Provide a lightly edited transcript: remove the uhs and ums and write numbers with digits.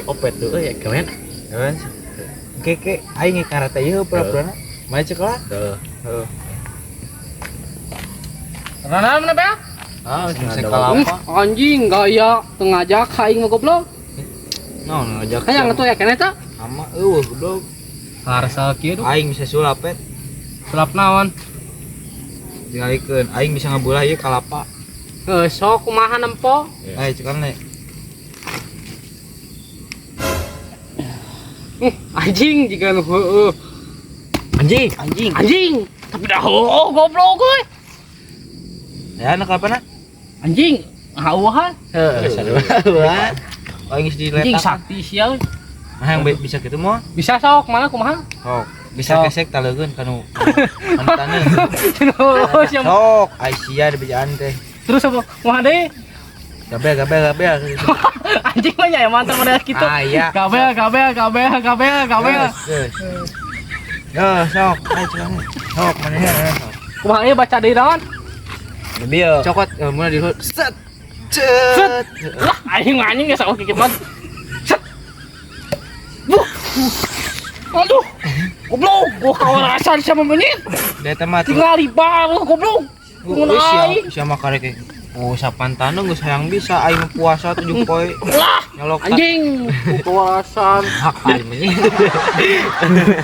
Opet tuh euy gawean. Gawean. Oke, ke aing ge karate ieu pura-purana. Mari cek lah. Heeh. Heeh. Rana mana be? Ah, Ada bisa kalapa. Anjing gaya teu ngajak ka aing mah, goblok. Naon ngajak? Hayang atuh ya keneh ta? Ama eueuh, goblok. Harsa kieu duh. Aing bisa sulap, Pet. Sulap naon? Tingalikeun aing bisa ngabulah ieu kalapa. Heuh, sok kumaha nempo? Ayo cekan le. Anjing jiga nu heueuh. Anjing. Anjing. Anjing, tapi dah heueuh goblok euy. Ya anak kalapana? Anjing, hauhan. Heeh, sarua. Aing geus diletak. Anjing sakti sia euy. Nah, yang bisa gitu moal? Bisa sok mana kumaha? Sok. Bisa Sok. kesek taleugeun kanu kanu taneuh. Terus yang Sok, ai sia di bejaan teh. Terus apa? Kumaha deui? Gabel gabel gabel. Anjing mah nya mantap model kitu. Ah iya. Gabel gabel gabel gabel gabel. Geus, geus. Ya, sok, ayo cekan. Sok, mana ya? Sok. Kumaha ieu baca deui naon? Lebih ya. Cokot, mulai di set. Cet. Lah, aing mah anjing geus oke kitu mah. Set. Buh. Aduh. Goblok, gua kawarasan sama menit. Dia mah tuh. Tinggal baru goblok. Mun Geus sia aing. Sia mah karek. Oh, sapan taneuh geus hayang bisa aing mah puasa 7 poe. Lah, Nyolok anjing, gua kawarasan. Hak aing mah.